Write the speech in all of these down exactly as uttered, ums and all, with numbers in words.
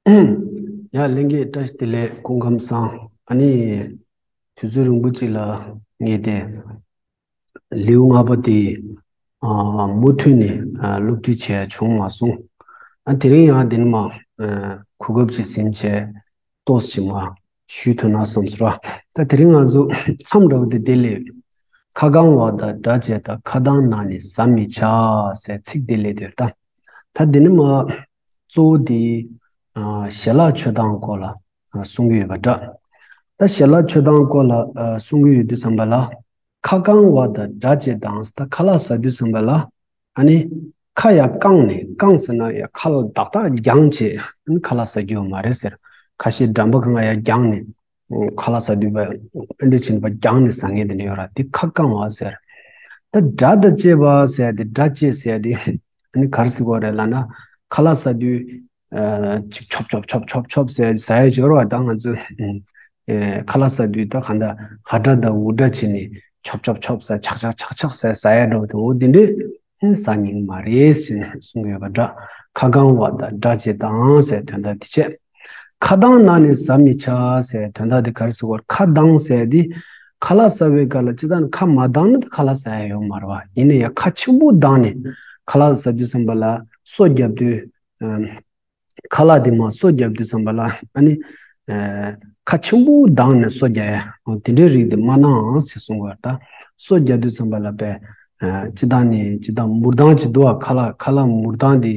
ཡ་ལྷན་རྒྱས་བཀྲ་ཤིས་བདེ་ལེགས། སྐུ་ཁམས་བཟང་། ཨ་ནི་དུས་ཚོད་རིང་པོ་ཅིག་ལ་ངས་དེ་ལེའུ་ལྔ་པ་དེ་ཨ་མུ་མཐུད་ནས་ཨ་སློབ་ཁྲིད་བྱས་བྱུང་མ་སོང་། ཨ་དེ་རིང་ཡང་དེ་ནི་མ་ཨ་གོ་སྐབས་ཅིག་ཟིན་བྱས་ཏོག་ཙམ་མ་ཞུས་ཐུབ་ན་བསམ་སོང་ར། ད་དེ་རིང་ང་ཚོ་མཚམས་འདྲ་བོ་དེ་དེ་ལས། ཁ་བསྐང་བ་དང་སྒྲ་བཅས་དང་། ཁ་གདངས་ན་ནི་ཟ་མི་བྱ་ཟེར་ཚིག་དེ་ལས་དེར་ད། ད་འདི་ནི་མ་གཙོ་བོ་དེ་ཨ་ཞལ་ལག་མཆོད་སྟངས་སྐོར་ལ་ཨ་གསུང་གི་ཡོད་པ་འདྲ། ད་ཞལ་ལག་མཆོད་སྟངས་སྐོར་ལ་ཨ་གསུང་གི་ཡོད་དུས་ཙམ་པ་ལ། ཁ་བསྐང་བ་དང་སྒྲ་བཅས་དང་། ད་ཁ་ལག་ཟ་དུས་ཙམ་པ་ལ་ཨ་ནི་ཁ་ཡར་བསྐངས་ནས། བསྐངས་ཟེར་ན་ཡར་ཁ་ལག་བདག་བདག་བརྒྱངས་བྱས་ཨ་ནི་ཁ་ལག་ཟ་རྒྱུ་ཡོད་མ་རེད་ཟེར། ཁ་ཤས་འགྲམ་པ་གང་ཡར་བརྒྱངས་ནས། ཁ་ལག་ཟ་དུས་པ་ཨ་འདྲ་བྱས་ནས་པ་བརྒྱངས་ནས་ཟ་མཁན་དེ་འདྲ་ཡོད་ར། དེ་ཁ་བསྐང་བ་ཟེར། ད་སྒྲ་དང་བཅས་པ་ཟེར་དེ། སྒྲ་བཅས་ཟེར་དེ་ཨ་ནི་ག་རེ་ཟེར་དགོས་རེད་ལབ་ན། ཁ་ལག་ཟ་དུས་ཨ་ཅིག་ཆོབ་ཆོབ་ཆོབ་ཆོབ་ཆོབ་ཟེར་ཟ་ཡ་ཅིག་ཡོད་ར། ད་ང་ཚོ་ཨ་ཁ་ལག་ཟ་དུས་ད་གང་ལྟར་ཧ་སྒྲ་དང་འུ་སྒྲ་བྱས་ནས་ཆོབ་ཆོབ་ཆོབ་ཟེར། ཆག་ཆག་ཆག་ཆག་ཟེར་ཟ་ཡ་འདྲ་བོ་དེ། འོ་དེ་འདྲས། ཟ་ཉན་མ་རེད་ཟེར་ནས་གསུང་གི་ཡོད་པ་འདྲ། ཁ་བསྐང་བ་དང་སྒྲ་བཅས་དང་ཟེར་དོན་དག་འདི་བྱས། ཁ་གདངས་ན་ནི་ཟ་མི་བྱ་ཟེར་དོན་དག་འདི་ག་རེ་ཟེར་དགོས། ཁ་གདངས་ཟེར་འདི་ཁ་ལག་ཟ་བའི་སྐབས་ལ་སྤྱིར་བཏང་ནི་ཁ་མ་གདངས་ན་ད་ཁ་ལག་ཟ་ཡ་ཡོད་མ་རེད་བ། ཡིན་ན་ཡང་ཁ་ཆེན་པོ་གདངས་ནས་ཁ་ལག་ཟ་དུས་ཙམ་པ་ལ་སོ་བརྒྱབ་དུས། ཁ་ལག་དེ་མ་སོ་བརྒྱབ་དུས་ཙམ་པ་ལ་ཨ་ནི་ཨ་ཁ་ཆེན་པོ་གདངས་ནས་སོ་བརྒྱབ་ཡ། འོ་དེ་འདྲའི་རིགས་དེ་མ་གནང་ཟེར་གསུང་གི་ཡོད་རེད། ད་སོ་བརྒྱབ་དུས་ཙམ་པ་ལ་པས་ཨ་སྤྱིར་བཏང་ནས་སྤྱིར་བཏང་མུར་གདངས་ཅིག་འདུག་བ། ཁ་ལག་ཁ་ལག་མུར་གདངས་དེ་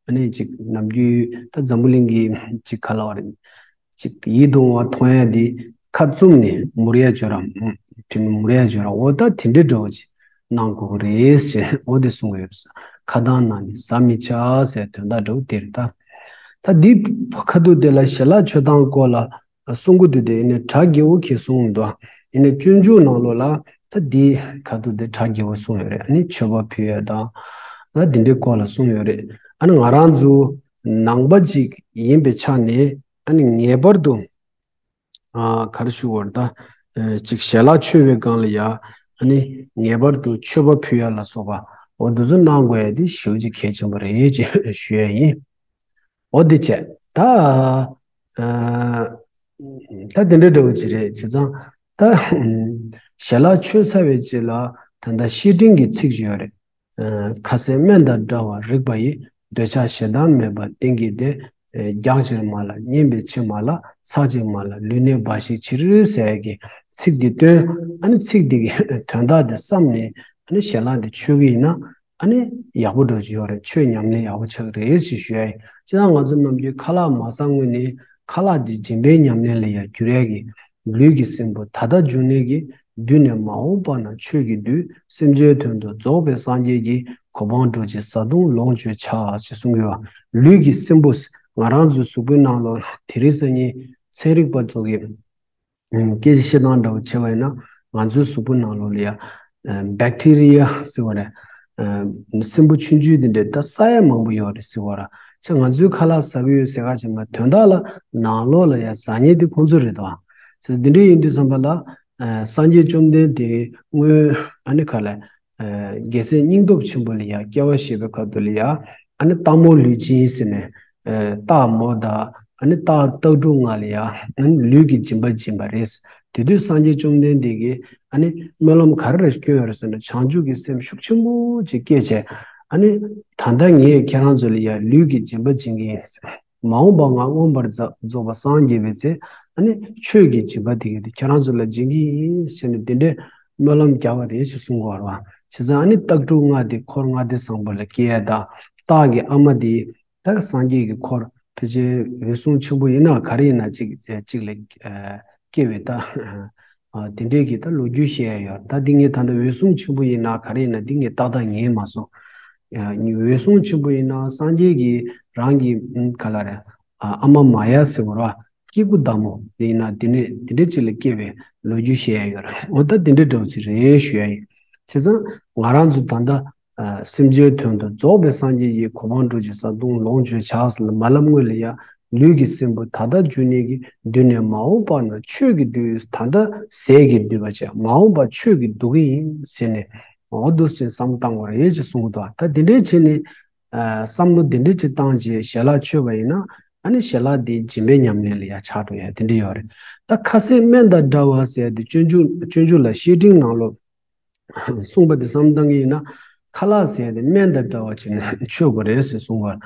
ཨ་ནི་ཅིག་ནམ་རྒྱུན་ད་འཛམ་བུ་གླིང་གི་ཅིག་ག་ལབ་དགོས་རེད། ཅིག་ཡིད་དུ་འོང་བ་མཐོང་ཡ་དེ་ཁ་བཙུམ་ནས་མུར་ཡ་བྱོས་ར། དྲི་མ་མུར་ཡ་བྱོས་ར། འོ་ད་དེ་འདྲའི་འདྲ་བོ་ཅིག་གནང་དགོས་ཀྱི་རེད་ཟེར། འོ་དེ་གསུང་གི་ཡོད་ས། ཁ་གདངས་ན་ནི་ཟ་མི་བྱ་ཟེར་དོན་དག་འདྲ་བོ་དེ་རེད་ད། ད་འདི་ཁ་ཐུག་དེ་ལ་ཞལ་ལག་མཆོད་སྟངས་སྐོར་ལ་གསུང་གི་འདུག་དེ་ཡིན་ནའི་གྲགས་དགེ་བོ་གིས་གསུངས་འདུག་ཡིན་ནའི་སྤྱོད་འཇུག་ནང་ལོགས་ལ་ད་འདི་ཁ་ཐུག་དེ་གྲགས་དགེ་བོ་གསུངས་ཡོད་རེད། ཨ་ནི་མཆོད་པ་ཕུལ་ཡ་དང་། ད་འདི་འདྲའི་སྐོར་ལ་གསུངས་ཡོད་རེད། ཨ་ནི་ང་རང་ཚོ་ནང་པ་ཅིག་ཡིན་པའི་ཆ་ནས་ཨ་ནི་ངེས་པར་དུ། ཨ་ག་རེ་ཞུ་དགོས་རེད་ད། ཨ་ཅིག་ཞལ་ལག་མཆོད་པའི་སྒང་ལ་ཡ་ཨ་ནི་ངེས་པར་དུ་མཆོད་པ་ཕུལ་ཡ་ལ་སོགས་པ་འོ་འདི་ཚོ་གནང་དགོས་ཡ་དེ་ཞེ་པོ་ཅིག་གལ་ཆེན་པོ་རེད་ཅེས་ཞུ་ཡ་ཡིན། འོ་དེ་བྱས་ད། ཨ་ད་དེ་འདྲ་འདྲ་བོ་ཅིག་རེད། བྱས་ཙང་ད་ཨམ་ཞལ་ལག་མཆོད་ཚར་བའི་རྗེས་ལ་ད་ལྟ་བཤེས་སྤྲིང་གི་ཚིག་ཅིག་ཡོད་རེད། ཁ་ཟས་སྨན་དང་འདྲ་བར་རིགས་པ་ཡི། འདོད་ཆགས་ཞེ་སྡང་མེད་པར་བསྟེན་གྱིས་ཏེ། རྒྱགས་ཕྱིར་མ་ལགས་བསྙེན་པའི་ཕྱིར་མ་ལགས། ཚར་གཅིག་མ་ལགས་ལུས་གནས་འབའ་ཞིག་ཕྱིར་ཟེར་ཡ་གི་ཚིག་འདི་བཏོན། ཨ་ནི་ཚིག་འདི་གི་དོན་དག་འདི་བསམ་ནས་ཨ་ནི་ཞལ་ལག་འདི་མཆོད་གི་ཡིན་ན་ཨ་ནི་ཡག་པོ་འགྲོ་གི་ཡོད་རེད། ཆོས་ཉམས་ལེན་ཡག་པོ་ཆགས་ཀྱི་རེད་ཞེས་ཞུ་ཡ་ཡིན། སྤྱིར་བཏང་ང་ཚོ་ནམ་རྒྱུན་ཁ་ལག་མ་ཟ་སྔོན་ནས་ཁ་ལག་འདི་སྦྱིན་པའི་ཉམས་ལེན་ལ་ཡ་བསྒྱུར་ཡ་གི་ལུས་ཀྱི་སྲིན་བུ་ད་ལྟ་འཇུ་ནད་ཀྱི། བདུད་ནས་མ་འོངས་པ་ན་ཆོས་ཀྱི་བདུད། སེམས་ཅན་དོན་དུ་རྫོགས་པའི་སངས་རྒྱས་ཀྱི། གོ་འཕང་འགྲུབ་ཕྱིར་བཟའ་བཏུང་ལོངས་སྤྱོད་བྱ་ཞེས་གསུང་གི་ཡོད། ལུས་ཀྱི་སྲིན་བུ། ང་རང་ཚོའི་གཟུགས་པོའི་ནང་ལ་དེ་རིང་སང་ཉིན་ཚན་རིག་པ་ཚོ་གི་སྐད་ཆ་བཤད་སྟངས་འདྲ་བོ་བྱས་པ་ཡིན་ན་ང་ཚོའི་གཟུགས་པོའི་ནང་ལོགས་ལ་ཡ་བེག་ཊི་རི་ཡ་ཟེར་བ་རེད། སྲིན་བུ་ཆུང་ཆུང་དེ་འདྲ་ད་ས་ཡ་མང་པོ་ཡོད་རེད་ཟེར་བ་ར། ཆ་ང་ཚོའི་ཁ་ལག་ཟ་གི་ཡོད་ཟེར་ག་ཅིག་མ་དོན་དག་ལ་ནང་ལོགས་ལ་ཡ་ཟ་མཁན་དེ་ཁོང་ཚོ་རེད་དོ། ཆ་འདི་འདྲ་ཡིན་དུས་ཙམ་པ་ལ། ཨ་སངས་རྒྱས་བཅོམ་ལྡན་འདས་སྔོན་ཨ་ནི་ག་ལ། ཨ་རྒྱལ་སྲས་སྙིང་སྟོབས་ཆེན་པོ་ལ་ཡ་སྐྱེ་བ་བཞེས་པའི་ཁ་ཐུག་ལ་ཡ་ཨ་ནི་སྟག་མོ་ལུས་སྦྱིན་ཟེར་ནས། ཨ་སྟག་མོ་དང་ཨ་ནི་སྟག་སྟག་ཕྲུག་ལྔ་ལ་ཡ་ཨ་ནི་ལུས་ཀྱི་སྦྱིན་པ་སྦྱིན་པ་རེད། དེ་དུས་སངས་རྒྱས་བཅོམ་ལྡན་འདས་ཀྱིས་ཨ་ནི་སྨོན་ལམ་ག་རེ་རེ་བསྐྱོན་ཡོད་རེད་ཟེར་ན། བྱང་ཆུབ་ཀྱི་སེམས་ཤུགས་ཆེན་པོ་ཅིག་སྐྱེས་བྱས་ཨ་ནི་ད་ལྟ་ངས་ཁྱེད་རང་ཚོ་ལ་ཡ་ལུས་ཀྱི་སྦྱིན་པ་སྦྱིན་གྱི་ཡིན། མ་འོངས་པ་ང་མངོན་པར་རྫོགས་པ་སངས་རྒྱས་པའི་ཚེ་ཨ་ནི་ཆོས་ཀྱི་སྦྱིན་པ་དེ་ག་དེ་ཁྱེད་རང་ཚོ་ལ་སྦྱིན་གྱི་ཡིན་ཟེར་ནས་དེ་འདྲའི་སྨོན་ལམ་བརྒྱབ་པ་རེད་ཅེས་གསུང་གི་ཡོད་རེད་བ། བྱས་ཙང་ཨ་ནི་སྟག་ཕྲུག་ལྔ་དེ་འཁོར་ལྔ་སྡེ་བཟང་པོ་ལ་སྐྱེ་ཡ་དང་། སྟག་གི་ཨ་མ་དེ་ད་སངས་རྒྱས་ཀྱི་འཁོར་ཕལ་ཆེར་འོད་སྲུང་ཆེན་པོ་ཡིན་ན་ག་རེ་ཡིན་ན་གཅིག་གཅིག་ལ་སྐྱེ་བའི་ད། ཨ་དེ་འདྲས་ཀྱི་ད་ལོ་རྒྱུས་བཤད་ཡ་ཡོད། ད་འདི་ངས་ད་ལྟ་འོད་སྲུང་ཆེན་པོ་ཡིན་ན་ག་རེ་ཡིན་ན་འདི་ངས་ཏག་ཏག་ཉན་མ་སོང་། ཨ་འོད་སྲུང་ཆེན་པོ་ཡིན་ན་སངས་རྒྱས་ཀྱི་རང་གི་ཨམ་ག་ལ་རེད། ཨ་ཨ་མ་མ་ཡ་ཟེར་བ་ར་སྐྱེས་བུ་བདག་མོ་དེ་ཡིན་ན་དེ་ནས་དེ་འདྲས་ཅིག་ལ་སྐྱེས་པའི་ལོ་རྒྱུས་བཤད་ཡ་ཡོད་རེད། འོ་ད་དེ་འདྲས་འདྲ་བོ་ཅིག་རེད་ཞུ་ཡ་ཡིན། བྱས་ཙང་ང་རང་ཚོ་ད་ལྟ་ཨ་སེམས་ཅན་དོན་དུ་རྫོགས་པའི་སངས་རྒྱས་ཀྱི་གོ་འཕང་འགྲུབ་ཕྱིར་བཟའ་བཏུང་ལོངས་སྤྱོད་བྱ་ཟེར་ལ་མ་ལབ་སྔོན་ལ་ཡ། ལུས་ཀྱི་སྲིན་བུ་ད་ལྟ་འཇུ་ནད་ཀྱི། བདུད་ནས་མ་འོངས་པ་ན་ཆོས་ཀྱི་བདུད། ད་ལྟ་ཟས་ཀྱི་བདུད་པ་བྱས་མ་འོངས་པ་ཆོས་ཀྱི་བདུད་ཀྱི་ཡིན་ཟེར་ནས་འོ་འདུག་ཟེར་བསམ་བློ་བཏང་དགོས་རེད་ཅེས་གསུང་གི་འདུག་ད་དེ་འདྲས་བྱས་ནས་ཨ་བསམ་བློ་དེ་འདྲས་ཅིག་བཏང་རྗེས་ཞལ་ལག་མཆོད་པ་ཡིན་ན་ ཨ་ནི་ཞལ་ལག་དེ་སྦྱིན་པའི་ཉམས་ལེན་ལ་ཡང་ཆགས་འགྲོ་ཡ་དེ་འདྲ་ཡོད་རེད། ད་ཁ་ཟས་སྨན་དང་འདྲ་བ་ཟེར་ཡ་དེ་སྤྱོད་འཇུག་སྤྱོད་འཇུག་ལ་བཤེས་སྤྲིང་ནང་ལོགས་གསུངས་པ་དེ་བསམ་བློ་བཏང་གི་ཡིན་ན། ཁ་ལག་ཟེར་ཡ་དེ་སྨན་དང་འདྲ་བ་བྱས་ནས་མཆོད་དགོས་རེད་ཟེར་གསུངས་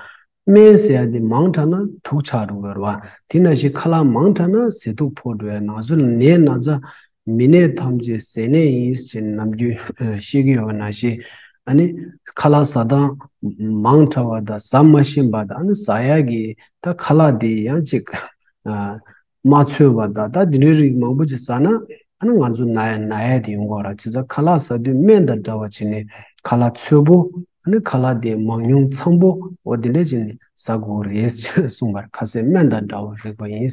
པ། སྨན་ཟེར་ཡ་དེ་མང་དྲགས་ན་དུག་ཆགས་འགྲོ་གི་རེད་བ། དེ་ནང་བཞིན་ཁ་ལག་མང་དྲགས་ན་ཟས་དུག་ཕོག་འགྲོ་ཡ། ནང་ཚུད་ལ་ནད་ན་ཚ་མི་ནད་ཐམས་ཅད་ཟས་ནད་ཡིན་ཟེར་ནམ་རྒྱུན་བཤད་ཀྱི་ཡོད་པ་ནང་བཞིན། ཨ་ནི་ཁ་ལག་ཟ་སྟངས་མང་དྲགས་པ་དང་ཟ་མ་ཤེས་པ་དང་། ཨ་ནི་ཟ་ཡ་གི་ད་ཁ་ལག་དེ་ཡང་ཅིག་མ་འཚོས་པ་དང་། ད་དེ་འདྲའི་རིགས་མང་པོ་ཅིག་ཟ་ན་ཨ་ནི་ང་ཚོ་ན་ཡ་ན་ཡ་དེ་ཡོང་གི་ཡོད་རེད། བྱས་ཙང་ཁ་ལག་ཟ་དུས་སྨན་དང་འདྲ་བ་བྱས་ནས་ཁ་ལག་འཚོས་པོ། ཨ་ནི་ཁ་ལག་དེ་མང་ཉུང་འཚམ་པོ། འོ་དེ་འདྲ་བྱས་ནས་ཟ་དགོས་རེད་གསུངས་པར། ཁ་ཟས་སྨན་དང་འདྲ་བར་རིགས་པ་ཡིན།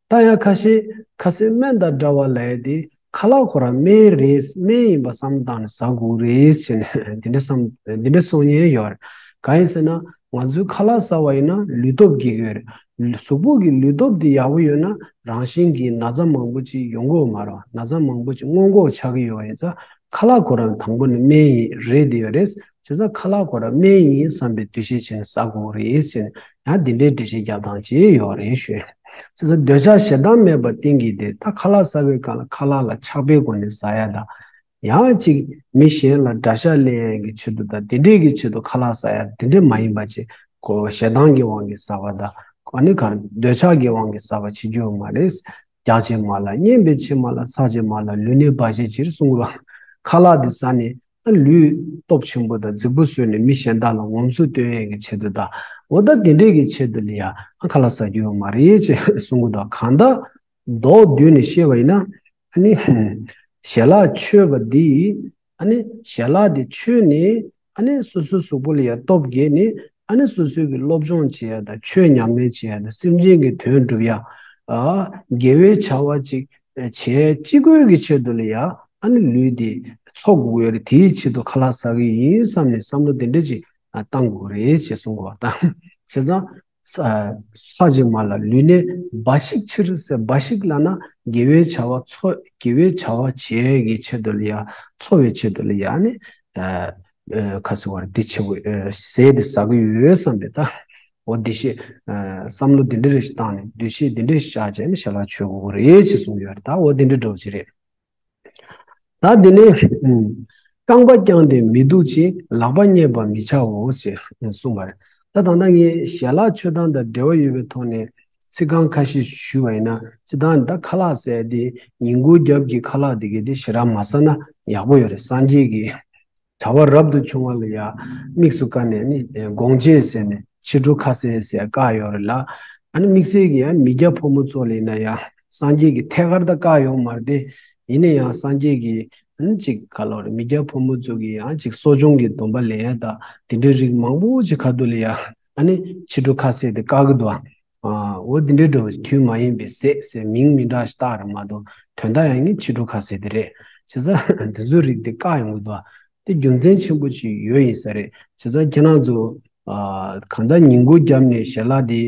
ད་ཡང་ཁ་ཤས་ཁ་ཟས་སྨན་དང་འདྲ་བ་ལབ་ཡ་དེ་ཁ་ལག་ཁོ་རང་སྨན་རེད། སྨན་ཡིན་པ་བསམ་བཏང་ནས་ཟ་དགོས་རེད་ཟེར་ནས་འདི་འདྲ་བསམ་འདི་འདྲ་གསུང་མཁན་ཡོད་རེད། གང་ཡིན་ཟེར་ན་ང་ཚོའི་ཁ་ལག་ཟ་བ་ཡིན་ན་ལུས་སྟོབས་རྒྱས་ཀྱི་ཡོད་རེད། གཟུགས་པོ་གི་ལུས་སྟོབས་འདི་ཡག་པོ་ཡོད་ན་རང་བཞིན་གྱིས་ན་ཚ་མང་པོ་ཅིག་ཡོང་གི་ཡོད་མ་རེད། ན་ཚ་མང་པོ་ཅིག་སྔོན་འགོག་ཆགས་ཀྱི་ཡོད་པ་ཡིན་ཙང་། ཁ་ལག་ཁོ་རང་དང་པོ་ནས་སྨན་ཡིན་རེད་དེ་ཡོད་རེད། བྱས་ཙང་ཁ་ལག་ཁོ་རང་སྨན་ཡིན་བསམ་པའི་འདུ་ཤེས་བྱས་ནས་ཟ་དགོས་རེད་ཟེར་ནས་ཡང་འདི་འདྲའི་འགྲེལ་བཤད་རྒྱག་སྟངས་ཅིག་ཡོད་རེད་ཞུ། བྱས་ཙང་འདོད་ཆགས་ཞེ་སྡང་མེད་པར་བསྟེན་གྱི་དེ། ད་ཁ་ལག་ཟ་བའི་སྒང་ལ་ཁ་ལག་ལ་ཆགས་པའི་སྒོ་ནས་ཟ་ཡ་དང་། ཡང་ཅིག་མི་གཞན་ལ་དགྲ་ཤ་ལེན་ཡ་གི་ཆེད་དུ་དང་དེ་འདྲས་ཀྱི་ཆེད་དུ་ཁ་ལག་ཟ་ཡ་དེ་འདྲས་མ་ཡིན་པ་ཅིག་ཁོ་ཞེ་སྡང་གི་དབང་གིས་ཟ་བ་དང་། ཨ་ནི་ག་རེ་འདོད་ཆགས་ཀྱི་དབང་གིས་ཟ་བ་བྱེད་རྒྱུ་ཡོད་མ་རེད། རྒྱགས་ཕྱེ་མ་ལ་སྙན་པའི་ཕྱེ་མ་ལ་ཚྭ་ཕྱེ་མ་ལ་ལུས་ནད་བ་ཞེས་བྱེད་གསུངས་པ། ཁ་ལག་འདི་ཟ་ནས་ཨ་ལུས་སྟོབས་ཆེན་པོ་དང་རྫིག་པོ་བཟོས་ནས་མི་གཞན་དག་ལ་ངོམ་སོ་སྟོན་ཡས་ཀྱི་ཆེད་དུ་དང་། འོ་ད་དེ་འདྲས་ཀྱི་ཆེད་དུ་ལ་ཡ་ཨ་ཁ་ལག་ཟ་རྒྱུ་ཡོད་མ་རེད་ཅེས་གསུང་གི་འདུག་གང་ལྟར་མདོར་བསྡུས་ནས་བཤད་པ་ཡིན་ན། ཨ་ནི་ཞལ་ལག་མཆོད་པ་འདི། ཨ་ནི་ཞལ་ལག་འདི་མཆོད་ནས། ཨ་ནི་སོ་སོའི་གཟུགས་པོ་ལ་ཡ་སྟོབས་རྒྱས་ནས། ཨ་ནི་སོ་སོའི་གི་སློབ་སྦྱོང་བྱེད་ཡ་དང་ཆོས་ཉམས་ལེན་བྱེད་ཡ་དང་སེམས་ཅན་གྱི་དོན་སྒྲུབ་ཡ། ཨ་དགེ་བའི་བྱ་བ་ཅིག་བྱེད་ཅི་དགོས་ཀྱི་ཆེད་དུ་ལ་ཡ་ཨ་ནི་ལུས་འདི་འཚོ་དགོས་ཡོད་རེད། དེའི་ཆེད་དུ་ཁ་ལག་ཟ་གི་ཡིན་བསམ་ནས་བསམ་བློ་དེ་འདྲ་ཅིག་བཏང་དགོས་རེད་ཅེས་གསུང་གི་འདུག་བ། ད་བྱས་ཙང་ས་ས་ཅིག་མ་ལ་ལུས་ནད་འབའ་ཞིག་ཕྱིར་ཟེར། འབའ་ཞིག་ལབ་ན་དགེ་བའི་བྱ་བ་འཚོ་དགེ་བའི་བྱ་བ་བྱེད་ཀྱི་ཆེད་དུ་ལ་ཡ་འཚོ་བའི་ཆེད་དུ་ལ་ཡ་ནི། ཁ་ཟེར་བར་འདི་ཆེ་བོ་ཟས་འདི་ཟ་གི་ཡོད་བསམ་པའི་ད། འོ་འདི་ཤེས། བསམ་བློ་འདི་འདྲ་རེ་ཞིག་བཏང་ནས་འདུ་ཤེས་འདི་འདྲ་ཞིག་བཅག་བྱས་ནས་ཞལ་ལག་མཆོད་དགོས་རེད་ཅེས་གསུངས་ཡོད་རེད། ད་འོ་འདི་འདྲ་འདྲ་བོ་ཅིག་རེད། ད་འདི་ནས་རྐང་པ་བརྐྱངས་ཏེ་མི་འདུག་ཅིང་ལག་པ་བསྙེས་པར་མི་བྱའོ་ཞེས་གསུངས་པ་རེད། ད་ད་ལྟ་ངས་ཞལ་ལག་མཆོད་སྟངས་དང་འབྲེལ་བ་ཡོད་པའི་ཐོག་ནས་ཚིག་རྐང་ཁ་ཤས་ཞུས་པ་ཡིན་ན། སྤྱིར་བཏང་ད་ཁ་ལག་ཟེར་དེ་ཉིན་གུང་རྒྱབ་ཀྱི་ཁ་ལག་དེ་གས་དེ་ཞེ་དྲག་མ་ཟ་ན་ཡག་པོ་ཡོད་རེད། སངས་རྒྱས་ཀྱི་གྲྭ་པ་རབ་ཏུ་བྱུང་བ་ལ་ཡ་དམིགས་སུ་བཀར་ནས་ནི་སྒོང་སྐྱེས་ཟེར་ནས་ཕྱི་དྲོ་ཁ་ཟས་ཟེར་བཀག་ཡོད་རེད་ལ། ཨ་ནི་དམིགས་བསལ་གྱི་ཡང་མི་སྐྱ་ཕོ་མོ་ཚོ་ལ་ཡིན་ན་ཡང་སངས་རྒྱས་ཀྱིས་ཐད་ཀར་ད་བཀག་ཡོད་མ་རེད་དེ། ཡིན་ན་ཡང་སངས་རྒྱས་ཀྱིས་ཨ་ནི་ཅིག་ག་ལབ་རེད། མི་སྐྱ་ཕོ་མོ་ཚོ་གིས་ཡང་ཅིག་གསོ་སྦྱོང་གི་སྡོམ་པ་ལེན་ཡ་ད་དེ་འདྲའི་རིགས་མང་པོ་ཅིག་ཁ་ཐུག་ལ་ཡ་ཨ་ནི་ཕྱི་དྲོ་ཁ་ཟས་དེ་བཀག་གི་འདུག་ཨ། འོ་འདི་འདྲའི་འདྲ་བོ་དུས་མ་ཡིན་པའི་ཟས་ཟེར་མིང་མི་འདྲ་ཞིག་བཏགས་རེད་མ་གཏོགས་དོན་དག་ཡང་ནི་ཕྱི་དྲོ་ཁ་ཟས་དེ་རེད། བྱས་ཙང་འདི་ཚོའི་རིགས་དེ་བཀག་ཡོང་གི་འདུག་ཨ། དེ་རྒྱུ་མཚན་ཆེན་པོ་ཅིག་ཡོད་ཡིན་ས་རེད། བྱས་ཙང་ཁྱེད་རང་ཚོ་གང་ལྟར་ཉིན་གུང་རྒྱབ་ནས་ཞལ་ལག་དེ་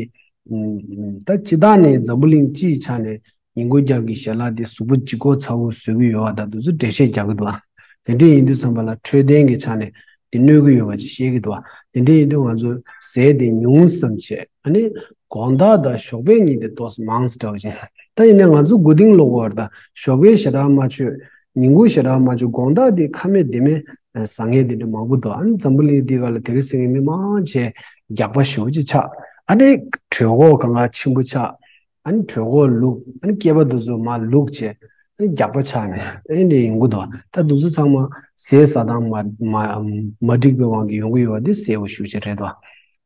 ད་སྤྱིར་བཏང་ནས་འཛམ་བུ་གླིང་སྤྱིའི་ཆ་ནས་ཉིན་གུང་རྒྱབ་ཀྱི་ཞལ་ལག་དེ་གཟུགས་པོ་ལྗིད་ཁོག་ཚ་བོ་བཟོ་གི་ཡོད་པ་དང་དེ་ཚོ་འགྲེལ་བཤད་རྒྱག་གི་འདུག་ཨ། དེ་འདྲ་ཡིན་དུས་ཙམ་པ་ལ་འཕྲོད་བསྟེན་གྱི་ཆ་ནས་དེ་གནོད་ཀྱི་ཡོད་པ་ཅིག་བཤད་ཀྱི་འདུག་བ། དེ་འདྲ་ཡིན་དུས་ང་ཚོ་ཟས་དེ་ཉུང་ཙམ་བྱས། ཨ་ནི་དགོང་དག་དང་ཞོགས་པའི་གཉིས་དེ་ཏོག་ཙམ་མང་ཙམ་འདྲ་བ་ཅིག་ད་ཡིན་ནའི་ང་ཚོ་མགོ་རྟིང་སློག་གི་ཡོད་རེད། ད་ཞོགས་པའི་ཞེ་དྲག་མ་མཆོད། ཉིན་གུང་ཞེ་དྲག་མ་མཆོད། དགོང་དག་དེ་ཁ་མེད་ལྡེ་མེད་ཟ་མཁན་དེ་འདྲ་མང་པོ་འདུག་ཨ་ནི་འཛམ་བུ་གླིང་འདི་ག་ལ་དེ་རིང་སང་ཉིན་མི་མང་ཆེ་རྒྱགས་པ་ཞེ་པོ་ཅིག་ཆགས། ཨ་ནི་གྲོད་ཁོག་གང་ག་ཆེན་པོ་ཆགས། ཨ་ནི་གྲོད་ཁོག་ལུག་ཨ་ནི་སྐེད་པ་དེ་ཚོ་མར་ལུག་བྱས། ཨ་ནི་རྒྱགས་པ་ཆགས་ནས་ཨ་ནི་འདྲ་ཡོང་གི་འདུག་ད་དེ་ཚོ་ཚང་མ་ཟས་ཟ་སྟངས་མ་མ་མ་འགྲིག་པའི་དབང་གིས་ཡོང་གི་ཡོད་པ་འདི་གསལ་པོ་ཞེ་པོ་ཅིག་རེད་འདུག་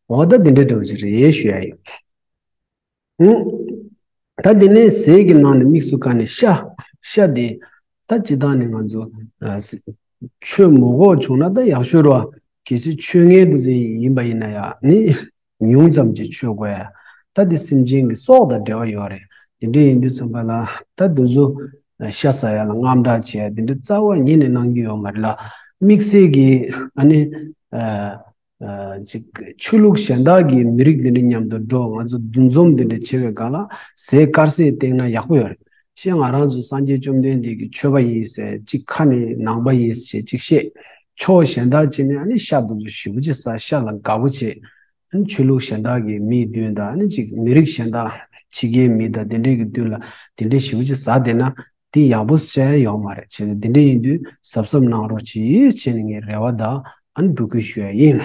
འོ་ད་འདི་འདྲ་འདྲ་བོ་ཅིག་རེད་ཞུ་ཡ་ཡིན། ད་དེ་ནས་ཟས་ཀྱི་ནང་ནས་དམིགས་སུ་བཀར་ནས་ཤ། ཤ་དེ་ད་སྤྱིར་བཏང་ནས་ང་ཚོ་མཆོད་མ་དགོས་བྱུང་ན་ད་ཡག་ཤོས་རེད་བ། གལ་སྲིད་མཆོད་མཁན་དེ་ཚོ་ཡིན་པ་ཡིན་ན་ཡང་ནི་ཉུང་ཙམ་ཅིག་མཆོད་དགོས་ཡ། ད་དེ་སེམས་ཅན་གྱི་སྲོག་དང་འབྲེལ་བ་ཡོད་རེད། དེ་འདྲ་ཡིན་དུས་ཙམ་པ་ལ་ད་དེ་ཚོ་ཤ་ཟ་ཡ་ལ་དངངས་སྐྲག་བྱེད་ཡ་དེ་འདྲ་རྩ་བ་ཉིད་ནས་གནང་གི་ཡོད་མ་རེད་ལ། དམིགས་བསལ་གྱི་ཨ་ནི། ཅིག་ཆོས་ལུགས་གཞན་དག་གི་མི་རིགས་འདི་འདྲ་མཉམ་དུ་འགྲོ། ང་ཚོ་འདུ་འཛོམས་འདི་འདྲ་བྱེད་པའི་སྒང་ལ་ཟས་དཀར་ཟས་བསྟེན་ན་ཡག་པོ་ཡོད་རེད། ཤེས། ང་རང་ཚོ་སངས་རྒྱས་བཅོམ་ལྡན་འདས་ཀྱི་མཆོད་པ་ཡིན་ཟེར་གཅིག་ཁ་ནས་ནང་པ་ཡིན་ཟེར་གཅིག་བཤད། ཕྱོགས་གཞན་དག་ཅིག་ནས་ཨ་ནི་ཤ་དེ་ཚོ་ཞེ་པོ་ཅིག་ཟ། ཤ་ལ་དགའ་པོ་བྱེད། ཨ་ནི་ཆོས་ལུགས་གཞན་དག་གི་མིའི་མདུན་དང་ཨ་ནི་ཅིག་མི་རིགས་གཞན་དག་ཕྱི་རྒྱལ་མི་དང་དེ་འདྲས་ཀྱི་མདུན་ལ་དེ་འདྲས་ཞེ་པོ་ཅིག་ཟ་བསྡད་ན་དེ་ཡག་པོ་བྱས་ཡོད་མ་རེད། བྱས་ཙང་དེ་འདྲས་ཡིན་དུས་གཟབ་གཟབ་གནང་རོགས་གྱིས་བྱས་ནས་ངས་རེ་བ་དང་ཨ་ནི་འབོད་སྐུལ་ཞུ་ཡ་ཡིན།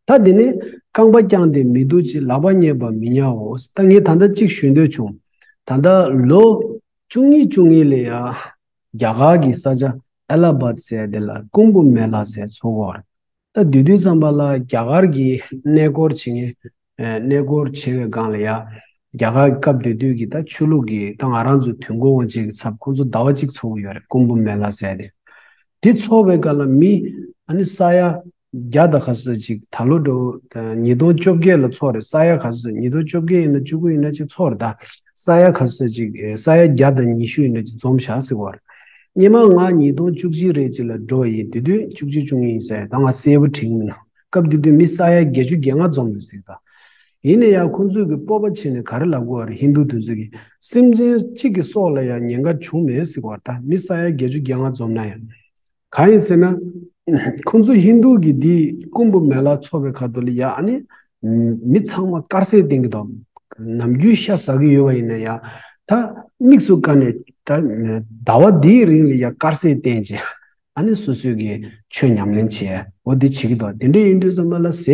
ད་དེ་ནས་རྐང་པ་བརྐྱངས་ཏེ་མི་འདུག་ཅེས་ལག་པ་བསྙལ་བར་མི་ཉལ་འོ། ད་ངས་ད་ལྟ་གཅིག་ཞུ་འདོད་བྱུང་། ད་ལྟ་ལོ་བཅུ་གཉིས་བཅུ་གཉིས་ལ་ཡ་རྒྱ་གར་གྱི་ས་ཆ་ཨེ་ལ་ཧ་བཱད་ཟེར་དེ་ལ་ཀུམ་བྷ་མེ་ལ་ཟེར་ཚོགས་ཡོད་རེད། ད་དེ་དུས་ཙམ་པ་ལ་རྒྱ་གར་གྱི་གནས་སྐོར་བྱེད་མཁན་ཨ་གནས་སྐོར་བྱེད་པའི་སྒང་ལ་ཡ་རྒྱ་གར་གྱི་སྐབས་དེ་དུས་ཀྱི་ད་ཆོས་ལུགས་ཀྱི་ད་ང་རང་ཚོའི་དུས་འཁོར་དབང་ཆེན་གྱི་ཚབ་ཁོང་ཚོ་ཟླ་བ་གཅིག་ཚོགས་ཀྱི་ཡོད་རེད། ཀུམ་བྷ་མེ་ལ་ཟེར་དེ། དེ་ཚོགས་པའི་སྐབས་ལ་མི་ཨ་ནི་ས་ཡ་བརྒྱ་དང་ག་ཚོད་ཅིག་ད་ལོ་འགྲོ་ཉིས་སྟོང་བཅོ་བརྒྱད་ལ་ཚོགས་རེད། ས་ཡ་ག་ཚོད་ཉིས་སྟོང་བཅོ་བརྒྱད་ཡིན་ན་བཅུ་དགུ་ཡིན་ན་ཅིག་ཚོགས་རེད། ད་ས་ཡ་ག་ཚོད་ཅིག་ས་ཡ་བརྒྱ་དང་ཉི་ཤུ་ཡིན་ན་ཅིག་འཛོམས་བཞག་ཟེར་བ་རེད། སྔོན་མ་ང་ཉིས་སྟོང་བཅུ་གཅིག་རེད་ཅིག་ལ་འགྲོ་བ་ཡིན། དེ་དུས་བཅུ་གཅིག་བཅུ་གཉིས་ཡིན་ཟེར། ད་ང་གསལ་པོ་དྲན་མི་འདུག་སྐབས་དེ་དུས་མི་ས་ཡ་བརྒྱད་ཅུ་གྱ་ལྔ་འཛོམས་འདུག་ཟེར། ད་ཡིན་ན་ཡང་ཁོང་ཚོས་ཀྱི་སྤོབས་པ་བྱས་ནས་ག་རེ་ལབ་དགོས་པ་རེད། ཧིན་རྡུ་དེ་ཚོས་ཀྱི་སེམས་ཅན་གཅིག་གི་སྲོག་ལ་ཡང་ཉེན་ཁ་བྱུང་མེད་ཟེར་བ། ད་མི་ས་ཡ་བརྒྱད་ཅུ་གྱ་ལྔ་འཛོམས་ན་ཡང་གང་ཡིན་ཟེར་ན། ཁོང་ཚོ་ཧིན་རྡུ་གི་འདི་ཀུམ་བྷ་མེ་ལ་ཚོགས་པའི་ཁ་ཐུག་ལ་ཡ་ཨ་ནི་མི་ཚང་མ་དཀར་ཟས་བསྟེན་གྱི་འདུག་ནམ་རྒྱུན་ཤ་ཟ་གི་ཡོད་པ་ཡིན་ན་ཡང་ད་དམིགས་སུ་བཀར་ནས་ད་ཟླ་བ་འདིའི་རིང་ལ་ཡ་དཀར་ཟས་བསྟེན་བྱས། ཨ་ནི་སོ་སོའི་གི་ཆོས་ཉམས་ལེན་བྱས། འོ་འདི་བྱེད་ཀྱི་འདུག་དེ་འདྲ་ཡིན་དུས་ཙམ་པ་ལ་ཟས་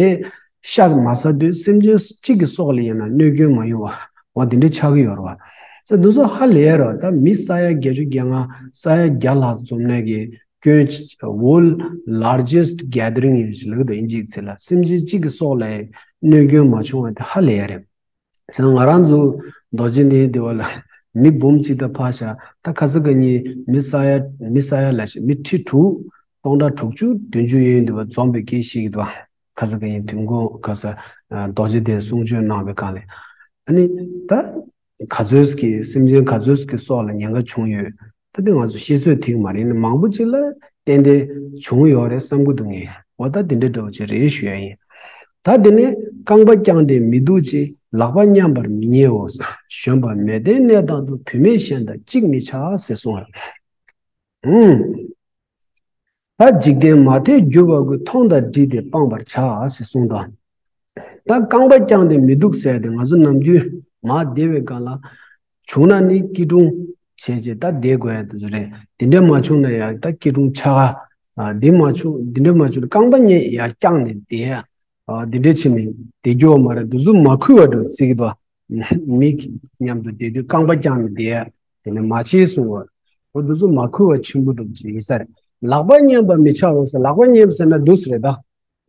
ཤ་མ་ཟ་དུས་སེམས་ཅན་གཅིག་གི་སྲོག་ལ་ཡིན་ན་གནོད་སྐྱོན་མ་ཡོང་བ། འོ་འདི་འདྲ་ཆགས་ཀྱི་ཡོད་རེད་བ། ས་འདི་ཚོ་ཧ་ལས་རེད། ད་མི་ས་ཡ་བརྒྱད་ཅུ་གྱ་ལྔ་ས་ཡ་བརྒྱ་ལྷག་འཛོམས་ནས་གི་སྐྱོན་world largest gathering ཡིན་ཞིག་ལབ་ཀྱི་འདུག་དབྱིན་ཇིའི་ཚིག་ལ། སེམས་ཅན་གཅིག་གི་སྲོག་ལ་གནོད་སྐྱོན་མ་བྱུང་བ་དེ་ཧ་ལས་ཡ་རེད། ཟེར་ན་ང་རང་ཚོ་རྡོ་རྗེ་གདན་དེ་བ་ལ་མི་འབུམ་གཅིག་དང་ཕར་བཞག་ད་ཁ་ས་ག་ཉིས་མི་ས་ཡ་མི་ས་ཡ་ལ་ཞིག་མི་ཁྲི་དྲུག་སྟོང་ཕྲག་དྲུག་ཅུ་བདུན་ཅུ་ཡོད་འདུག་བ། འཛོམས་པའི་སྐད་ཤེས་ཀྱི་འདུག་ཁ་ས་ག་ཉིས་དུས་འཁོར་ཁ་ས་རྡོ་རྗེ་གདན་གསུང་ཆོས་གནང་བའི་སྒང་ལ་ཨ་ནི་ད་ག་ཚོད་ཀྱི་སེམས་ཅན་ག་ཚོད་ཀྱི་སྲོག་ལ་ཉེན་ཁ་བྱུང་ཡོད། ད་དེ་ང་ཚོ་ཤེས་ཚོད་ཐིག་མ་རེད། ནི་མང་པོ་ཅིག་ལ་ཏན་ཏན་བྱུང་ཡོད་རེད་བསམ་གི་འདུག་ངས། འོ་ད་དེ་འདྲ་འདྲ་བོ་ཅིག་རེད་ཞུ་ཡ་ཡིན། ད་དེ་ནས་རྐང་པ་བརྐྱངས་ཏེ་མི་འདུག་ཅེས་ལག་པ་བསྙམ་པར་མི་ཉལ་འོ། གཞོན་པ་མལ་སྟན་གནས་དག་ཏུ། བུད་མེད་གཞན་དག་ཅིག་མི་བྱ་ཟེར་གསུངས་པ་རེད། ད་འཇིག་རྟེན་མ་མཐའི་འགྱུར་བ་ཀུན། མཐོང་དང་བསྒྲིལ་ཏེ་སྤང་བར་བྱ་ཞེས་གསུངས་དང་། ད་རྐང་པ་བརྐྱངས་ཏེ་མི་འདུག་ཟེར་ཏེ་ང་ཚོ་ནམ་རྒྱུན་མ་བསྡད་པའི་སྒང་ལ་བྱུང་ན་ནི་སྐྱིལ་ཀྲུང་བྱས་བྱས་ད་བསྡད་དགོས་ཡ་དེ་ཚོ་རེད། དེ་འདྲ་མ་བྱུང་ན་ཡང་ད་སྐྱིལ་ཀྲུང་ཆ་ག་འདི་མ་བྱུང་འདི་འདྲ་མ་བྱུང་རྐང་པ་གཉིས་ཡར་བརྐྱངས་ནས་བསྡད་ཡ། འདི་འདྲ་བྱས་ནས་བསྡད་རྒྱུ་མ་རེད། དེ་ཚོ་མ་ཁུག་པ་འདྲ་བརྩི་གི་འདུག་མི་མཉམ་དུ་བསྡད་དུས་རྐང་པ་བརྐྱངས་ནས་བསྡད་ཡ། དེ་ནས་མ་བྱེད་གསུང་བ། འོ་འདི་ཚོ་མ་ཁུག་པ་ཆེན་པོ་འདུག་ཅེས་ཡིན་ས་རེད། ལག་པ་བསྙམ་པར་མི་བྱའོ་ཟེར། ལག་པ་བསྙམ་ཟེར་ན་འདུག་སེ་རེད་ད།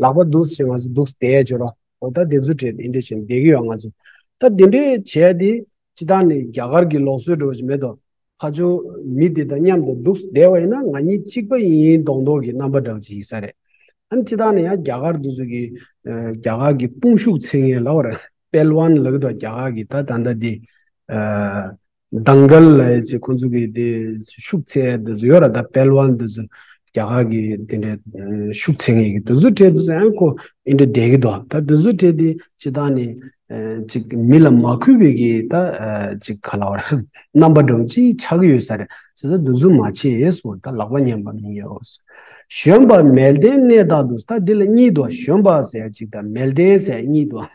ལག་པ་འདུག་སེ་ང་ཚོ་འདུག་སེ་བསྡད་ཡ་བྱེད་རོགས། འོ་ད་དེ་ཚོ་བྲིས་ཏེ་འདི་འདྲ་བྱས་ནས་བསྡད་ཀྱི་ཡོད་ང་ཚོ། ད་དེ་འདྲའི་བྱས་ཏེ་སྤྱིར་བཏང་ནས་རྒྱ་གར་གྱི་ལུགས་སྲོལ་འདྲ་བོ་ཞིག་མེད་དོ། ཕར་ཕྱོགས་མི་དེ་དང་མཉམ་དུ་འདུག་སེ་བསྡད་པ་ཡིན་ན་ང་གཉིས་གཅིག་པ་ཡིན་མདོག་མདོག་གི་རྣམ་པ་འདྲ་བོ་ཅིག་ཡིན་ས་རེད། ཨ་ནི་སྤྱིར་བཏང་ནས་ཡང་རྒྱ་གར་འདི་ཚོ་གི་རྒྱ་གར་གྱི་དཔུང་ཤུགས་འཚོལ་མཁན་ལབ་པ་རེད། པེལ་ཝན་ལབ་ཀྱི་འདུག་རྒྱ་གར་གྱི་ད་ད་ལྟ་འདི། དང་གལ་ལ་ཡ་ཅིག་ཁོང་ཚོ་གི་དེ་ཤུགས་ཚད་དེ་ཚོ་ཡོད་ར། ད་པེལ་ཝན་དེ་ཚོ་རྒྱ་གར་གི་དེ་འདྲའི་ཤུགས་ཚད་ངེས་ཀྱི་དེ་ཚོ་གྲས་དེ་ཚོ་ཡང་ཁོ་ཨིན་འདྲ་བསྡད་ཀྱི་འདུག་ད་དེ་ཚོ་གྲས་དེ་སྤྱིར་བཏང་ནས་ཅིག་མི་ལ་མ་གུས་པའི་གི་ད་ཅིག་ག་ལ་བར་རྣམ་པ་འདྲ་བོ་ཅིག་ཆགས་ཀྱི་ཡོད་ས་རེད། བྱས་ཙང་དེ་ཚོ་མ་བྱེད་གསུངས། ད་ལག་པ་བསྙམ་པར་མི་ཉལ་འོ། གཞོན་པ་མལ་སྟན་གནས་དག་ཏུ། ད་འདི་ལ་གཉིས་འདུག་གཞོན་པ་ཟེར་ཡ་གཅིག་དང་མལ་སྟན་ཟེར་ཡ་གཉིས་འདུག་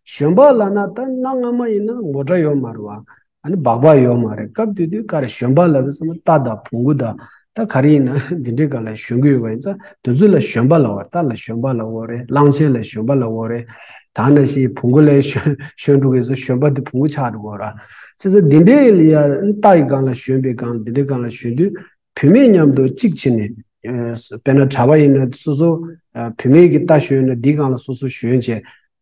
གཞོན་པ་ལབ་ན་ད་གནའ་སྔ་མ་ཡིན་ན་མགོ་སྐྲ་ཡོད་མ་རེད་བ། ཨ་ནི་སྦག་སྦག་ཡོད་མ་རེད། སྐབས་དེ་དུས་ག་རེ་གཞོན་པ་ལབ་དུས་ཙམ་པ་རྟ་དང་བོང་གུ་དང་ད་ག་རེ་ཡིན་ན་འདི་འདྲའི་སྒང་ལ་ཞོན་གི་ཡོད་པ་ཡིན་ཙང་དེ་ཚོ་ལ་གཞོན་པ་ལབ་པ། རྟ་ལ་གཞོན་པ་ལབ་ཡོད་རེད། གླང་ཆེན་ལ་གཞོན་པ་ལབ་ཡོད་རེད། ད་ནང་བཞིན་བོང་གུ་ལ་གཞོན་གཞོན་འགྲོ་གི་ཚོ་གཞོན་པ་དེ་བོང་གུ་ཆགས་འགྲོ་གི་ཡོད་ར། བྱས་ཙང་འདི་འདྲའི་ལ་ཡ་རྟ་ཡི་སྒང་ལ་ཞོན་པའི་སྒང་འདི་འདྲའི་སྒང་ལ་ཞོན་དུས། བུད་མེད་མཉམ་དུ་གཅིག་བྱས་ནས། དཔེར་ན་གྲྭ་པ་ཡིན་ན་སོ་སོ་བུད་མེད་ཀྱི་རྟ་ཞོན་ན་འདིའི་སྒང་ལ་སོ་སོ་ཞོན་བྱས་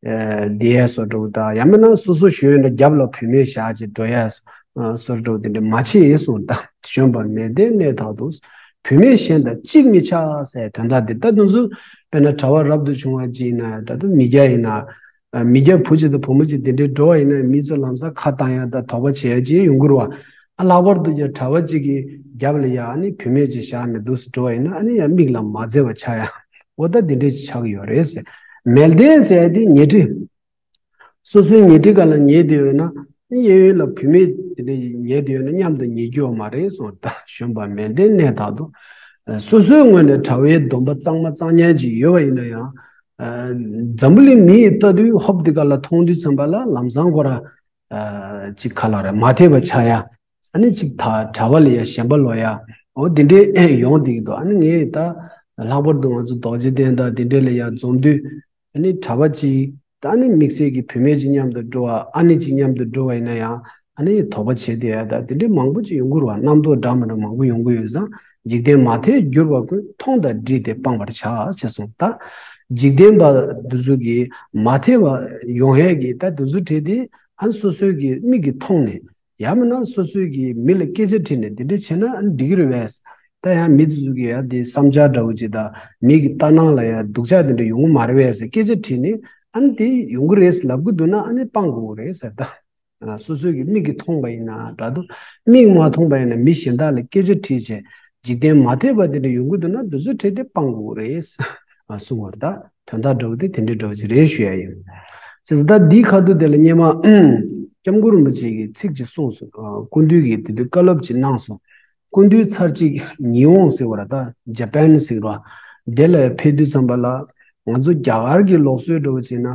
བསྡད་ཡས་བཟོ་འདྲ་བོ་དང་། ཡང་མིན་ན་སོ་སོ་ཞོན་ན་རྒྱབ་ལ་བུད་མེད་བཞག་བྱས་འགྲོ་ཡས་བཟོ་འདྲ་བོ་དེ་འདྲ་མ་བྱེད་ཟེར། ད་གཞོན་པ་མལ་སྟན་གནས་དག་ཏུ། བུད་མེད་གཞན་དང་གཅིག་མི་བྱ་ཟེར་དོན་དག་འདི། ད་དེ་ཚོ་དཔེར་ན་གྲྭ་པ་རབ་ཏུ་བྱུང་བ་ཅིག་ཡིན་ན་ད་དུང་མི་སྐྱ་ཡིན་ན། མི་སྐྱ་བུ་གཅིག་དང་བུ་མོ་གཅིག་དེ་འདྲའི་འགྲོ་བ་ཡིན་ན་མི་ཚོ་ལམ་སང་ཁ་བཏང་ཡ་དང་དོགས་པ་བྱེད་ཡ་ཅིག་ཡོང་གི་རེད་བ། ཨ་ལྷག་པར་དུ་ཀྱང་གྲྭ་པ་གཅིག་གི་རྒྱབ་ལ་ཡ་ཨ་ནི་བུད་མེད་ཅིག་བཞག་ནས་འདུག་སེ་འགྲོ་བ་ཡིན་ན་ཨ་ནི་ཡང་མིག་ལ་མ་མཛེས་པ་ཆགས་ཡ། འོ་ད་དེ་འདྲས་ཅིག་ཆགས་ཀྱི་ཡོད་རེད་ཟེར། མལ་སྟན་ཟེར་ཡ་དེ་ཉལ་ཁྲི། སོ་སོའི་ཉལ་ཁྲི་སྒང་ལ་ཉལ་བསྡད་ཡོད་ན་གཡས་གཡོན་ལ་བུད་མེད་དེ་འདྲས་ཉལ་བསྡད་ཡོད་ན་མཉམ་དུ་ཉལ་རྒྱུ་ཡོད་མ་རེད་གསུངས། ད་གཞོན་པ་མལ་སྟན་གནས་དག་ཏུ། སོ་སོའི་ངོས་ནས་གྲྭ་པའི་སྡོམ་པ་གཙང་མ་གཙང་ཉན་ཅིག་ཡོད་པ་ཡིན་ན་ཡང་། འཛམ་བུ་གླིང་མི་ཡིས་ལྟ་དུས་ཧོབ་འདི་ག་ལ་མཐོང་དུས་ཙམ་པ་ལ་ལམ་སང་ཁོ་ར་ཅིག་ག་ལ་རེད། མ་འཐད་པ་ཆགས་ཡ། ཨ་ནི་ཅིག་ད་གྲྭ་པ་ལ་ཡ་ཞེན་པ་ལོག་ཡ། འོ་འདི་འདྲའི་ཡོང་བསྡད་ཀྱི་འདུག་ཨ་ནི་ངས་ད་ལྷག་པར་དུ་ང་ཚོ་རྡོ་རྗེ་གདན་དང་འདི་འདྲ་ལ་ཡ་འཛོམས་དུས། ཨ་ནི་གྲྭ་པ་གཅིག་ད་ཨ་ནི་དམིགས་བསལ་གྱི་བུད་མེད་ཅིག་མཉམ་དུ་འགྲོ་བ། ཨ་ནེ་གཅིག་མཉམ་དུ་འགྲོ་བ་ཡིན་ན་ཡང་། ཨ་ནི་དོགས་པ་བྱེད་བསྡད་ཡ་ད་དེ་འདྲའི་མང་པོ་ཅིག་ཡོང་གི་རེད་བ། རྣམ་རྟོག་འདྲ་མི་འདྲ་མང་པོ་ཡོང་གི་ཡོད་ཙང་། འཇིག་རྟེན་མ་མཐའི་བསྒྱུར་བ་ཀུན། མཐོང་དང་འདྲིས་ཏེ་སྤང་བར་བྱ། ཞེས་གསུངས། ད་འཇིག་རྟེན་པ་འདི་ཚོ་གི་མ་མཐའི་བ་ཡོང་ཧད་ཀྱི་ད་འདི་ཚོ་བྲིས་ཏེ། ཨ་ནི་སོ་སོའི་གི་མིག་གིས་མཐོང་ནས། ཡང་མིན་ན་སོ་སོའི་གི་མི་ལ་སྐད་ཆ་དྲིས་ནས་འདི་འདྲ་བྱས་ན་ཨ་ནི་འགྲིག་གི་རེད་བས། ད་ཡང་མི་དེ་ཚོ་གི་ཡང་དེ་བསམ་འཆར་འདྲ་བོ་ཅིག་དང་། མི་གི་ལྟ་སྣང་ལ་ཡང་སྡུག་ཅག་དེ་འདྲ་ཡོང་གི་མ་རེད་བས་ཟེར་སྐད་ཆ་དྲིས་ནས། ཨ་ནི་དེ་ཡོང་གི་རེད་ཟེར་ལབ་གི་འདུག་ན། ཨ་ནི་སྤང་དགོས་གི་རེད་ཟེར། ད་ཨ་སོ་སོའི་གི་མིག་གིས་མཐོང་པ་ཡིན་ན་འདྲ་འདུག་མིག་མ་མཐོང་པ་ཡིན་ན་མི་གཞན་དག་ལ་སྐད་ཆ་དྲིས་བྱས། འཇིག་རྟེན་མ་མཐའི་བ་དེ་འདྲ་ཡོང་གི་འདུག་ན་དེ་ཚོ་དྲིས་ཏེ་སྤང་དགོས་གི་རེད། ཨ་གསུང་བར་ད་དོན་དག་འདྲ་བོ་དེ་དེ་འདྲ་འདྲ་བོ་ཅིག་རེད་ཞུ་ཡ་ཡིན། བྱས་ཙང་ད་འདིའི་ཁ་ཐུག་དེ་ལ་སྔོན་མ་སྐྱབས་མགོན་རིན་པོ་ཆེ་གིས་ཚིག་ཅིག་གསུངས་སོང་། ཨ་སྐུ་མདུན་གྱིས་དེ་དུས་བཀའ་སློབ་ཅིག་གནང་སོང་། སྐུ་མདུན་ཚར་གཅིག་ཉི་ཧོང་ཟེར་བ་ར། ད་ཇ་པན་ཟེར་བ། དེ་ལ་ཕེབས་དུས་ཙམ་པ་ལ། ང་ཚོ་རྒྱ་གར་གྱི་ལུགས་སྲོལ་འདྲ་བོ་བྱས་ན།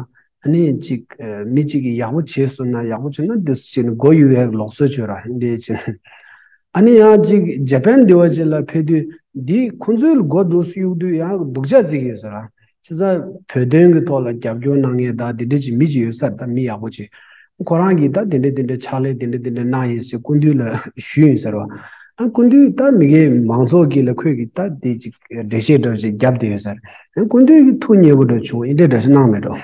ཨ་ནི་ཅིག་ཨ་མི་གཅིག་གིས་ཡག་པོ་བྱས་སོང་ན། ཡག་པོ་བྱས་ན་འདི་ཟེར་ནས་མགོ་གཡུག་ཡག་ལུགས་སྲོལ་ཅིག་ཡོད་ར། འདི་བྱས་ནས། ཨ་ནི་ཡང་ཅིག་ཇ་པན་འདི་བ་ཅིག་ལ་ཕེབས་དུས། འདི་ཁོང་ཚོའི་མགོ་འདུག་གཡུག་དུས་ཡང་སྡུག་ཅག་བརྩི་གི་ཡོད་ས་ར། བྱས་ཙང་བོད་དོན་གྱི་ཐོག་ལ་རྒྱབ་སྐྱོར་གནང་མཁན་ད་འདི་འདྲ་ཅིག་མི་ཅིག་ཡོད་ས་རེད། ད་མི་ཡག་པོ་ཅིག་ཁོ་རང་གིས་ད་དེ་འདྲ་དེ་འདྲ་ཕྱག་ལས་དེ་འདྲ་དེ་འདྲ་གནང་ཡིན་ཟེར་སྐུ་མདུན་ལ་ཞུས་ཡིན་ཟེར་བ། ཨ་སྐུ་མདུན་ད་མི་སྒེར་མང་ཚོགས་ཀྱི་ལ་ཁོས་ཀྱིས་ད་དེ་ཅིག་འགྲེལ་བཤད་འདྲ་ཅིག་བརྒྱབ་བསྡད་ཡོད་ཟེར། ཨ་སྐུ་མདུན་གྱིས་ཐུགས་མཉེས་པོ་འདྲ་བྱུང་། ཨེ་འདྲ་འདྲ་ཞིག་གནང་མེད་འགྲོ།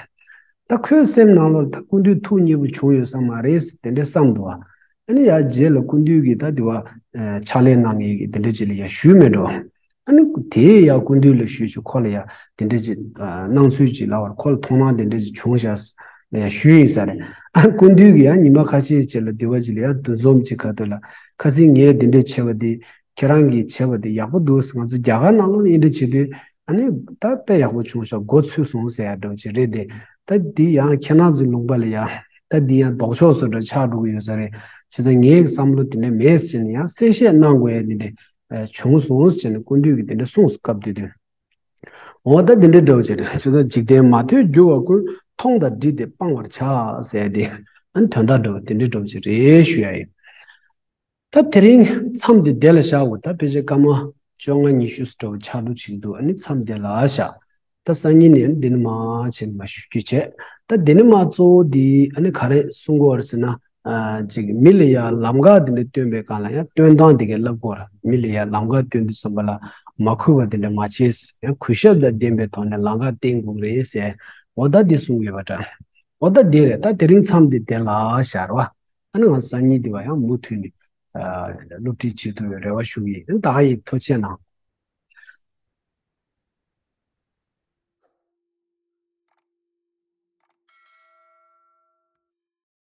ད་ཁོའི་སེམས་ནང་ལོགས་ད་སྐུ་མདུན་ཐུགས་མཉེས་པོ་བྱུང་ཡོད་ས་མ་རེད་དེ་འདྲ་བསམ་འདུག་བ། ཨ་ནི་ཡ་རྗེས་ལ་སྐུ་མདུན་གྱིས་ད་དེ་བ་ཕྱག་ལས་གནང་མཁན་གྱི་དེ་འདྲ་ཅིག་ལ་ཡ་ཞུས་མེད་འགྲོ། ཨ་ནི་དེ་ཡང་སྐུ་མདུན་ལ་ཞུས་ཤིག་ཁོ་ལ་ཡང་དེ་འདྲ་ཅིག་ཨ་སྣང་ཚུལ་ཅིག་ལབ་པར། ཁོ་ལ་མཐོང་སྣང་དེ་འདྲ་ཅིག་བྱུང་ཤག་ལ་ཡང་ཞུས་ཡིན་ས་རེད། ཨ་སྐུ་མདུན་གྱིས་ཡང་ཉི་མ་ཁ་ཤས་ཅིག་ལ་དེ་བ་ཅིག་ལ་ཡང་འདུ་འཛོམས་ཅིག་ག་ཐོག་ལ། ཁ་སང་ངས་དེ་འདྲ་བྱས་པ་དེ་ཁྱེད་རང་གིས་བྱས་པ་དེ་ཡག་པོ་འདུག་ང་ཚོ་རྒྱ་གར་ནང་ལོགས་ལ་ཨེ་འདྲ་བྱེད་དུས་ཨ་ནི་ད་དཔེ་ཡག་པོ་བྱུང་ཤག་མགོ་ཚོས་སོང་ཟེར་ཡ་འདྲ་བ་ཅིག་རེད་དེ། ད་འདི་ཡང་ཁྱེད་རང་ཚོའི་ལུང་པ་ལ་ཡང་ད་འདི་ཡང་ལྡོག་ཕྱོགས་སུ་འདྲ་ཆགས་འགྲོ་གི་ཡོད་ས་རེད། བྱས་ཙང་ངའི་བསམ་བློ་དེ་འདྲ་མེད་ཟེར་ནས་ཡང་གསལ་བཤད་གནང་དགོས་ཡ་དེ་འདྲ། ཨ་བྱུང་སོང་ཟེར་ནས་སྐུ་མདུན་གྱིས་དེ་འདྲ་གསུངས་སྐབས་དེ་དུས། འོ་ད་དེ་འདྲ་འདྲ་བོ་བྱས་ཏེ། བྱས་ཙང་འཇིག་རྟེན་མ་མཐའི་འགྱུར་བ་ཀུན། མཐོང་དང་འདྲིས་ཏེ་སྤང་བར་བྱ་ཟེར་ཏེ། ཨ་ནི་དོན་དག་འདྲ་བོ་དེ་འདྲ་འདྲ་བོ་ཅིག་རེད་ཞུ་ཡ་ཡིན། ད་དེ་རིང་མཚམས་འདི་དེ་ལ་བཞག་འོ། ད་ཕལ་ཆེར་སྐར་མ་བཅོ་ལྔ་ཉི་ཤུ་ཙམ་འདྲ་བོ་ཆགས་འདུག་ཅིག་འདུག་ཨ་ནི་མཚམས་དེ་ལ་བཞག་ད་སང་ཉིན་ནས་འདི་ནས་མར་བྱས་ནས་མར་ཞུ་རྒྱུ་བྱས། ད་འདི་ནས་མར་གཙོ་བོ་འདི་ཨ་ནི་ག་རེ་གསུང་གི་ཡོད་རེད་ཟེར་ན། ཨ་ཅིག་མི་ལ་ཡ་ལམ་ཁ་འདི་འདྲ་སྟོན་པའི་སྒང་ལ་ཡང་སྟོན་སྟངས་འདི་གའི་བསླབ་དགོས་རེད། མི་ལ་ཡ་ལམ་ཁ་སྟོན་དུས་ཙམ་པ་ལ་མ་གུས་པ་འདི་འདྲ་མ་བྱེད། ཡང་གུས་ཞབས་དང་ལྡན་པའི་ཐོག་ནས་ལམ་ཁ་བསྟན་དགོས་རེད་ཟེར། འོ་ད་འདི་གསུང་ཡོད་པ་འདྲ། འོ་ད་འདི་རེད། ད་དེ་རིང་མཚམས་འདི་དེ་ལ་བཞག་རོགས། ཨ་ནི་ང་སང་ཉིན་འདི་བ་ཡང་མུ་མཐུད་ནས་ཨ་སློབ་ཁྲིད་བྱེད་ཐུབ་པའི་རེ་བ་ཞུ་གི་ཡིན། ད་ག་ཡིན། ཐུགས་རྗེ་གནང་